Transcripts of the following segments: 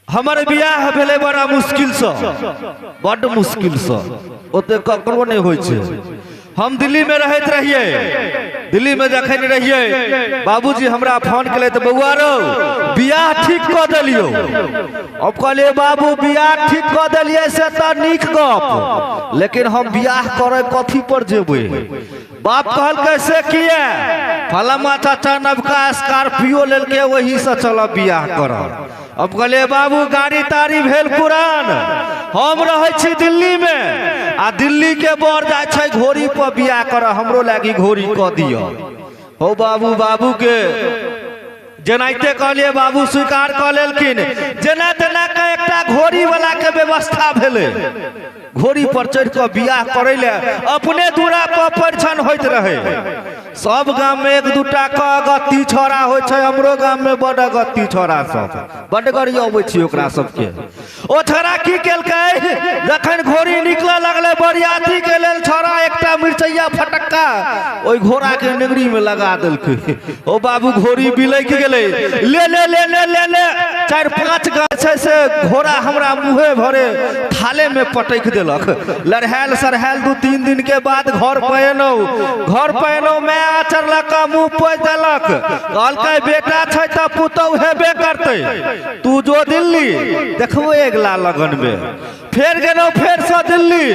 हमर बियाह भेलै बड़ा मुश्किलसँ, बड्ड मुश्किलसँ, ओते ककरो नहि होइ छै। हम दिल्लीमे रहैत रहियै, दिल्लीमे जखन रहियै बाबूजी हमरा फोन केलथि, बौआ रौ बियाह ठीक कऽ देलियौ। हम कहलियै बाबू बियाह ठीक कऽ देलियै से तऽ नीक गप, लेकिन हम बियाह करै कथी पर जेबै? बाप कहलकै से किए? फलामा चाचा नवका स्कॉर्पियो लेलकै, ओहीसँ चलब बियाह करब। हम कहलियै बाबू गाड़ी ताड़ी भेल पुरान, हम रहै छी दिल्लीमे आ दिल्लीके बर जाइ छै घोड़ी पर बियाह करऽ, हमरो लागी घोड़ी कऽ दिअ। हौ बाबू, बाबूके जेनाहिते कहलियै बाबू स्वीकार कऽ लेलखिन। जेना तेना के एकटा घोड़ी वाला के व्यवस्था भेलै, घोड़ी पर चढ़ि कऽ बियाह करै लए अपने दूरा पर परिछन होइत रहै। सब गाम में एक दूटा के अगत्ती छौड़ा होइ छै, हमरो गाम में बड अगत्ती छौड़ा सब, बड गड़ी अबै छै ओकरा सबके। ओ छौड़ा की केलकै, जखन घोड़ी निकलऽ लगलै बरियाती के लेल, छौड़ा एकटा मिरचैया फटक्का ओहि घोड़ा के नेंगरी में लगा देलकै। ओ बाबू घोड़ी बिलकि गेलै, ले ले ले ले ले ले 4-5 गाछ छै से घोड़ा हमरा मुँहे भरे थाले में पटकि देलक। लड़हायल सरहायल 2-3 दिन के बाद घर पर एलहुँ, घर पर एलहुँ मैं आचर लऽ कऽ मुँह पोछि देलक, कहलकै बेटा छै तऽ पुतहु हेबे करतै, तू जो दिल्ली देखबो अगिला लगन में। फेर गेलहुँ फेरसँ दिल्ली,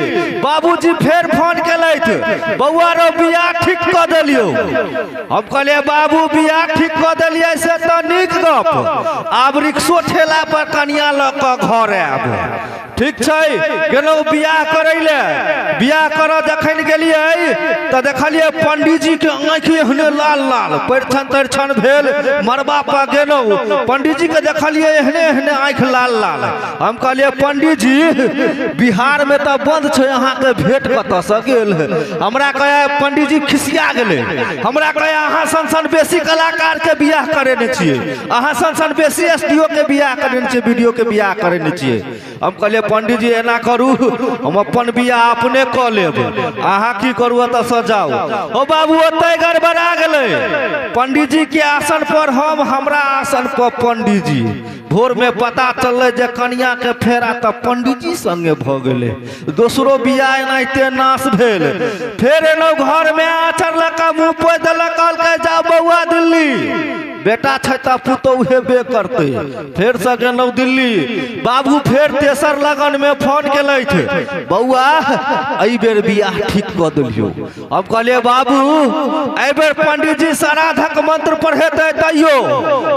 बाबूजी फेर फोन केलथि, बौआ रौ बियाह ठीक कऽ देलियौ। हम कहलियै बाबू बियाह ठीक कऽ देलियै से तऽ नीक गप, आब रिक्शो ठेला पर कनिया लऽ कऽ घर आयब। ठीक छै, गेलहुँ बियाह करै लए। बियाह करऽ जखन गेलियै तऽ देखलियै पंडीजीके आँखि एहने लाल लाल, परिछन तरिछन भेल। मड़बा पर गेलहुँ, पंडीजीके देखलियै एहने एहने आँखि लाल लाल। हम कहलियै पंडीजी बिहारमे तऽ बंद छै, अहाँके भेंट कतऽसँ गेल? हमरा कहे पंडीजी खिसिया गेलै, हमरा कहे अहाँ सन सन बेसी कलाकारके बियाह करेने छियै, अहाँ सन सन बेसी एस डी ओ के बियाह करेने छियै, बी डी ओ के बियाह करेने छियै। हम कहलियै पंडीजी एना करू, हम अपन बियाह अपने कऽ लेब, अहाँ की करू ओतऽसँ जाउ। ओ बाबू ओतऽ गड़बड़ा गेलै, पंडीजी के आसन पर हम, हमरा आसन पर पंडीजी। भोर में पता चललै जे कनिया के फेरा तऽ पंडीजी संगे भऽ गेलै। दोसरो बियाह एनाहिते नाश भेल। फेर एलहुँ घर में, आचर लऽ कऽ मुँह पोछि देलक, कहलकै जाउ बौआ दिल्ली, बेटा छै तऽ पुतहु हेबे करतै। फेरसँ गेलहुँ दिल्ली, बाबू फेर तेसर लगन में फोन केलथि, बौआ एहि बेर बियाह ठीक कऽ देलियौ। हम कहलियै बाबू एहि बेर पंडीजी श्राद्धक मंत्र पढ़ेतै तैयो,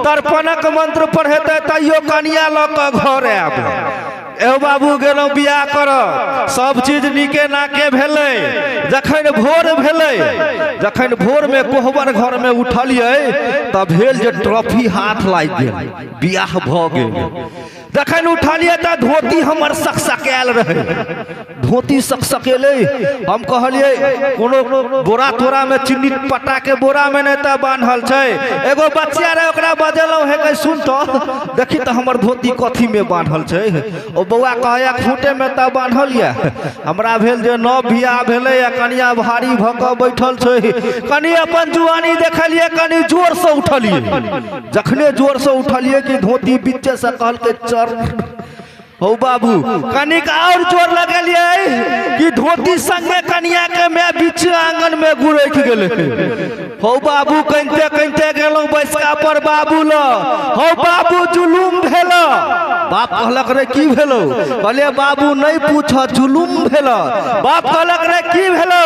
तर्पणक मंत्र पढ़ेतै तैयो कनिया लऽ कऽ घर आयब। एहो बाबू गेलहुँ बियाह करऽ, सब चीज नीके नाके भेलै। जखन भोर भेलै, जखन भोरमे कोहबर घरमे उठलियै तऽ भेल जे ट्रॉफी हाथ लागि गेल, बियाह भऽ गेल। जखन उठलियै तऽ धोती हमर सकसकायल रहै, धोती सकसकेलै। हम कहलियै कोनो बोरा तोरामे चिन्नी पट्टाके बोरामे नहि तऽ बान्हल छै। एगो बच्चा रहै, ओकरा बजेलहुँ, हे सुन तऽ देखी तऽ हमर धोती कथीमे बान्हल छै। ओ बौआ कहैया खूँटेमे तऽ बान्हल यऽ। हमरा भेल जे नव बियाह भेलै आ कनिया भारी भऽ कऽ बैठल छै, कनि अपन जुआनी देखलियै, कनि जोरसँ उठलियै। जखने जोरसँ उठलियै कि धोती बीचेसँ कहलकै चर। हौ बाबू कनिक और जोर लगेलियै कि धोती संगे कनिया के मैं बीच आंगन में गुरकि गेलै। हौ बाबू कनिते कनिते गेलहुँ बैसका पर बाबू ल, हौ बाबू जुलुम भेल। बाप कहलक रे की भेलौ? कहलियै बाबू नहीं पूछ, जुलुम भेल। बाप कहलक रे की भेलौ?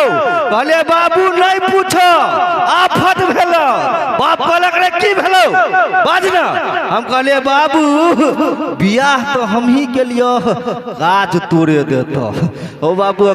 कहलियै बाबू नहीं पूछ, आफत भेल। बाप कहलक रे की भेलौ, बाज ना। हम कहलियै बाबू बियाह तो हमही के लिए, काज तोरे देता। हो बाबू।